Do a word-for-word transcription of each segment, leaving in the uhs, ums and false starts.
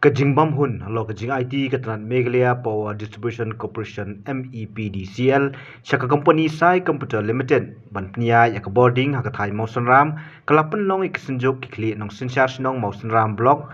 Ka jingbam hun halor ka jingaiti ka tnat Meghalaya Power Distribution Corporation, M E P D C L, sha ka company Sai Computer Limited ban pynïaid ïa ka bording ha ka thaiñ Mawsynram ka la pynlong ïa ka synjuk ki khlieh nongsynshar shnong Mawsynram Block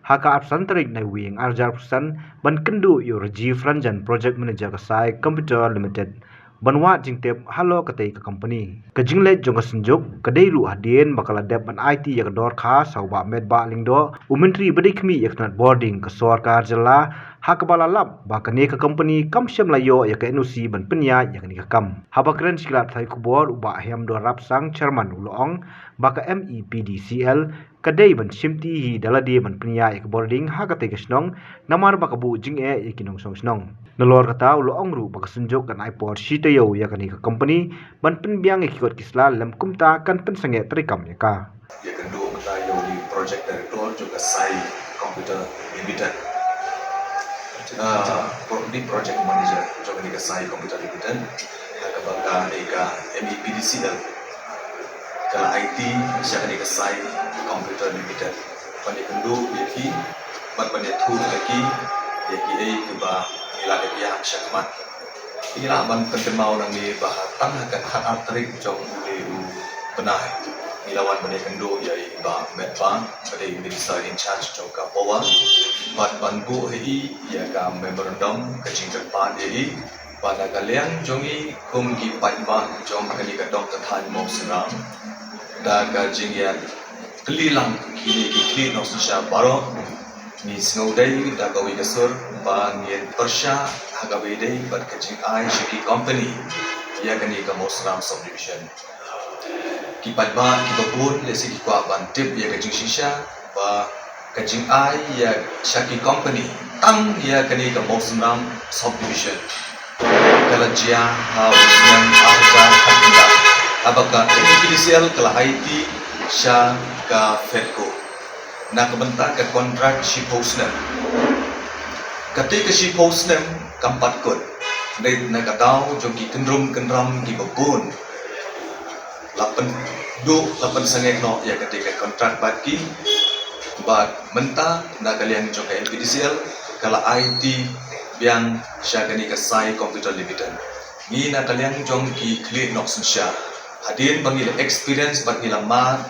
ha ka arphew san tarik Naiwieng arhajar arphew san ban kynduh ïa u Rajiv Ranjan, Project Manager ka Sai Computer Limited, ban wad jingtip halor katei ka company. Ka jingleit jong ka synjuk ka dei ruh hadien ba ka la dep ban aiti ïa ka dorkhas ha u Bah Metbah Lyngdoh, u Myntri ba dei khmih ïa ka tnat bording ka sorkar jylla, ha kaba la lap ba kane ka company kam shym la ïoh ïa ka N O C ban pynïaid ïa kane ka kam. Haba kren sha ki lad pathai khubor, u Bah Hemdor Rapsang, Chairman, u la ong ba ka M E P D C L ka dei ban shimti hi da lade ban pynïaid ïa ka bording ha katei ka shnong, namar ba ka buh jingeh ïa ki nongshong shnong. Nalor kata u la ong ruh ba ka synjuk kan ai por shi taïew ïa kane ka company ban pynbiang ïa ki kot ki sla, lem kumta kan pynsangeh treikam ïa ka. Ïakynduh mynta ïa u Project Director jong ka Sai Computer Limited. Ah, pro-, ni Project Manager jong kane ka Sai Computer Limited. Ha kaba kane ka M E P D C L ka la aiti sha kane ka Sai Computer Limited ban ïakynduh ïa ki bad ban ïathuh ïa ki ïa kiei kiba ngi la dep ïa shakhmat. Ngi lah ban pynkynmaw nangne ba tang ha ka khatar tarik jong une u bnai ngi la wan ban ïakynduh ïa i Bah Metbah ba dei Minister in charge jong ka Power bad ban buh ha i ïa ka memorandum, ka jingkyrpad ïa i ba na ka liang jong i kum ki paidbah jong kane ka dong ka thaiñ Mawsynram, da ka jingïakylli lang kine ki khlieh nongsynshar baroh, ngi sngewdei da kawei ka sur ba ngin pyrshah ha kaba ïadei bad ka jingai sha ki company ïa kane ka Mawsynram Subdivision. Ki paidbah kiba bun lehse ki kwah ban tip ïa ka jingshisha ba ka jingai ïa sha ki company tang ïa kane ka Mawsynram Subdivision ka la jia ha u snem arhajar khatkhynde, haba ka M E P D C L ka la aiti sha ka FEDCO na ka bynta ka kontrak shiphew snem. Katei ka shiphew snem kam pat kut, dei na ka daw jong ki kyndrum kyndram kiba bun la pynduh, la pynsangeh noh ïa katei ka kontrak bad ki. Bad mynta na ka liang jong ka M P D C L ka la aiti biang sha kane ka Sai Computer Limited. Ngi na ka liang jong ki khlieh nongsynshar, hadien ba ngi la experience bad ngi la mad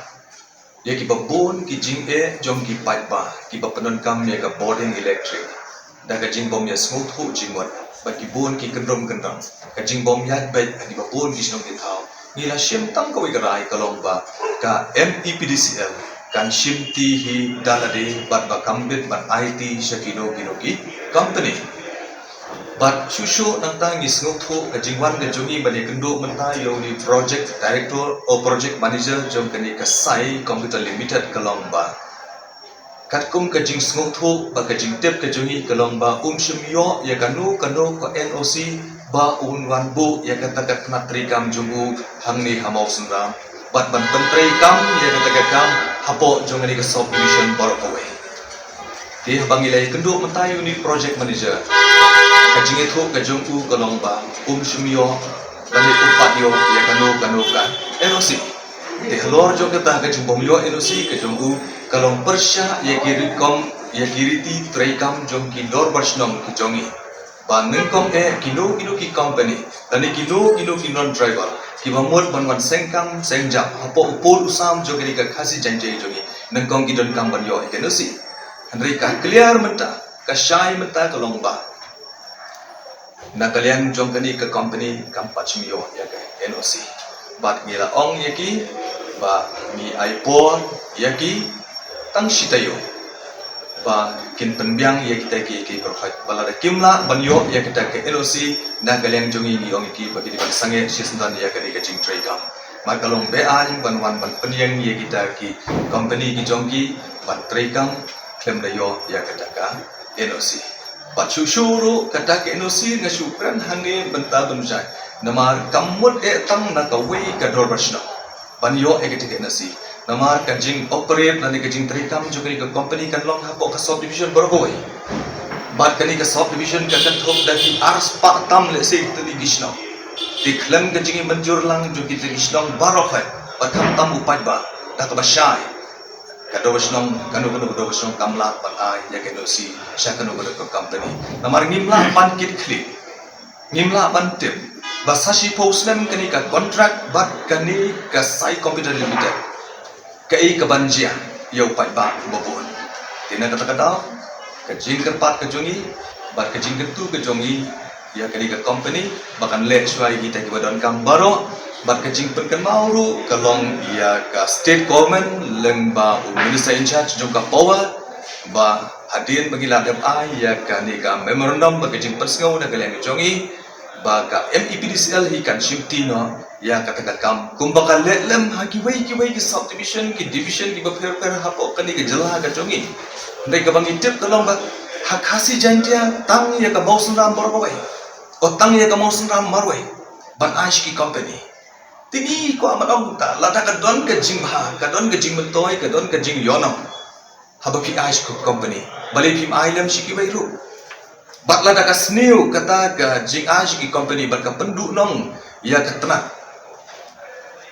ïa kiba bun ki jingeh jong ki paidbah kiba pyndonkam ïa ka bording electric da ka jingbym ïa sngewthuh jingmut bad ki bun ki kyndrum kyndram, ka jingbym ïaid beit ha kiba bun ki shnong ki thaw. Ngi la shim tang kawei ka rai, ka long ba ka M E P D C L kan shimti hi da lade bad ba kam bit ban aiti sha kino kino ki company. Bad shuh shuh nangta ngi sngewthuh ka jingwan ka jong i ban ïakynduh mynta ïa une u Project Director, o Project Manager jong kane ka Sai Computer Limited, ka long ba katkum ka jingsngewthuh bad ka jingtip ka jong i, ka long ba um shym ïoh ïa kano kano ka N O C ba un wan buh ïa kata ka tnat treikam jong u hangne ha Mawsynram bad ban pyntreikam ïa kata ka kam hapoh jong kane ka subdivision baroh kawei. Te haba ngi la ïakynduh mynta ïa une u Project Manager, ka jingïathuh ka jong u ka long ba um shym ïoh lane um pat ïoh ïa kano kano ka N O C. Te halor jong kata ka jingbym ïoh N O C ka jong u, ka long pyrshah ïa ki rukom, ïa ki riti treikam jong ki dorbar shnong ki jong i, ba nyngkong eh kino kino ki company lane kino kino ki non tribal kiba mut ban wan seng kam seng jam hapoh u pud u sam jong kane ka Khasi Jaintia jong i, nyngkong ki donkam ban ïoh ïa ka N O C. Hynrei ka clear mynta, ka shai mynta ka long ba na ka liang jong kane ka company kam pat shym ïoh ïa ka N O C. Bad ngi la ong ïa ki ba ngi ai por ïa ki tang shi taïew ba kin pynbiang ïa kita ki, ki project. Ba lada kim lah ban ïoh ïa kita ki N O C na ka liang jong i, ngi ong ïa ki ba ki dei ban sangeh shisyndon ïa kane ka jingtreikam. Namar ka long be-aiñ ban wan ban pynïeng ïa kita ki company ki jong ki ban treikam khlem da ïoh ïa kata ka N O C. Bad shuh shuh ruh kata ka N O C nga shu kren hangne mynta ban jai, namar kam mut eh tang na kawei ka dorbar shnong ban ïoh ïa kata ka N O C. Namar ka jing operate lane ka jingtreikam jong kane ka company kan long hapoh ka subdivision baroh kawei. Bad kane ka subdivision ka kynthup da ki arspah tam lehse tylli ki shnong. Te khlem ka jingmynjur lang jong kita ki shnong baroh kawei, bad khamtam u paidbah, da kaba shai Ka Dorbar Shnong, kano kano ka Dorbar Shnong kam lah ban ai ïa ka N O C sha kano kano ka company. Namar ngim lah ban kit khlieh, ngim lah ban tip ba sa shiphew snem kane ka contract bad kane ka Sai Computer Limited, kaei kaban jia ïa u paidbah uba bun. Te na kata ka daw, ka jingkyrpad ka jong ngi bad ka jingkyntu ka jong ngi ïa kane ka company ba kan leh shuwa ïa kita kiba donkam baroh, bad ka jingpynkynmaw ruh ka long ïa ka state government lyngba u minister in charge jong ka power, ba hadien ba ngi la dep ai ïa kane ka memorandum bad ka jingpynsngew na ka liang ka jong ngi, ba ka M E P D C L hi kan shimti noh ïa kata ka kam kumba ka leh lem ha kiwei kiwei ki subdivision, ki division kiba pher pher hapoh kane ka jylla ka jong ngi. Hynrei kaba ngi tip ka long ba ha Khasi Jaintia tang ïa ka Mawsynram baroh kawei, o tang ïa ka Mawsynram marwei ban ai sha ki company. Te ngi kwah ban ong ta, lada ka don ka jingbha, ka don ka jingmyntoi, ka don ka jingïohnong, haba phi ai sha ki company, balei phim ai lem sha kiwei ruh? Bad lada ka sniew kata ka jingai sha ki company bad ka pynduh noh ïa ka tnat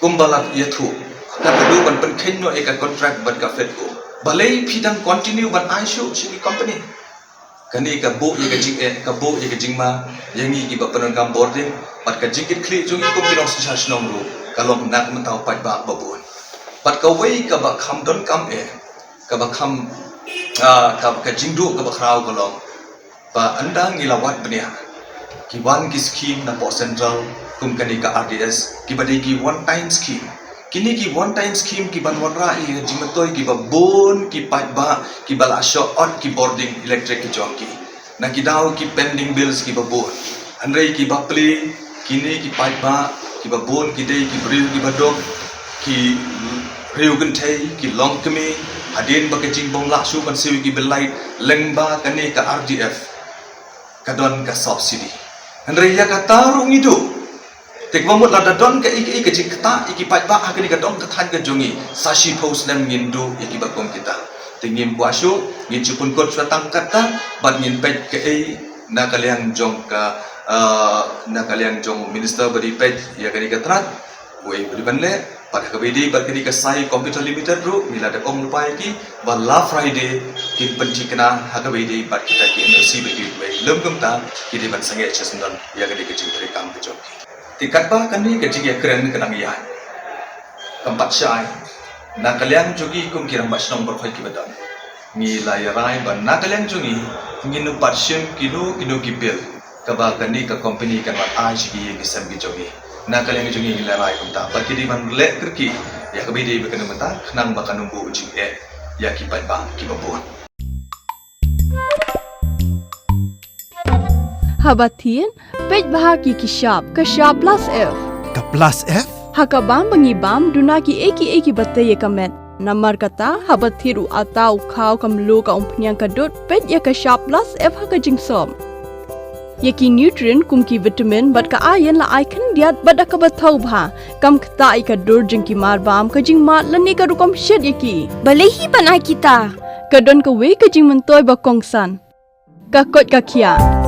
kumba la ïathuh, ka pynduh ban pynkheiñ noh ïa ka contract bad ka FEDCO, balei phi dang continue ban ai shuh sha ki company? Kane ka buh ïa ka jingeh, ka buh ïa ka jingma ïa ngi kiba pyndonkam bording, bad ka jingkit khlieh jong ngi kum ki nongsynshar shnong ruh ka long na ka bynta u paidbah ba bun. Bad kawei kaba kham donkam eh, kaba kham, ah, ka, ka jingduh kaba khraw ka long ba ynda ngi la wad bniah, ki wan ki skim napoh central kum kane ka R D S, kiba dei ki one time scheme. Kine ki one time scheme kiban wanrah ïa ka jingmyntoi kiba bun ki paidbah kiba la shoh ot ki bording electric ki jong ki. Na ki daw ki pending bills kiba bun. Hynrei kiba plie, kine ki paidbah kiba bun ki dei ki briew kiba duk, ki riew kynthei, ki longkmie, hadien ba ka jingbym lah shuh ban siew ïa ki bill light lyngba kane ka R D F, ka don ka subsidy. Hynrei ïa kata ruh ngi duh. Te kaba mut lada don kaei kaei ka jingktah ïa ki paidbah ha kane ka dong ka thaiñ ka jong ngi, sa shiphew snem ngin duh ïa kiba kum kita. Te ngim kwah shuh, ngin shu pynkut shuwa tang katta, bad ngin peit kaei na ka liang jong ka, ah, na ka liang jong u minister ba dei peit ïa kane ka tnat, uei ba dei ban leh, bad ha kaba ïadei bad kane ka Sai Computer Limited ruh, ngi la dep ong lypa ïa ki ba la Friday kin pynthikna ha kaba ïadei bad kita ki N O C ba kiwei, lym kumta ki dei ban sangeh shisyndon ïa kane ka jingtrei kam ka jong ki. Te katba kane ka jingïakren ka dang ïaid, kam pat shai, na ka liang jong ngi kum ki rangbah shnong baroh kiba don, ngi la ïa rai ba na ka liang jong ngi ngin ym pat shim kino kino ki bill kaba kane ka company kan wan ai sha ki ïing ki sem ki jong ngi. Na ka liang jong ngi ngi la rai kumta ba ki dei ban leh kyrkieh ïa kaba ïadei bad kane mynta khnang ba kan ym buh jingeh ïa ki paidbah kiba bun. Haba thied, peit bha ki ki shap, ka shap plus F. Ka plus F? Ha ka bam ba ngi bam, duna kiei kiei kiba tei ïa ka met. Namar kata, haba thied u atta u khaw ka mluh ka umphniang ka dud, peit ïa ka shap plus F ha ka jingsop. Ïa ki nutrient kum ki vitamin bad ka iron la ai khyndiat bad da kaba thaw bha. Kam ktah ïa ka dur jong ki mar bam, ka jingmad lane ka rukom shet ïa ki. Balei hi ban ai kita? Ka don kawei ka jingmyntoi ba kongsan. Ka koit ka khiah.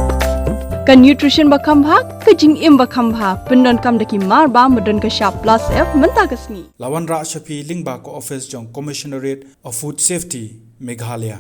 Ka nutrition ba kham bha, ka jingim ba kham bha, pyndonkam da ki mar bam ba don ka shap plus F mynta ka sngi. La wanrah sha phi lyngba ka office jong Commissionerate of Food Safety, Meghalaya.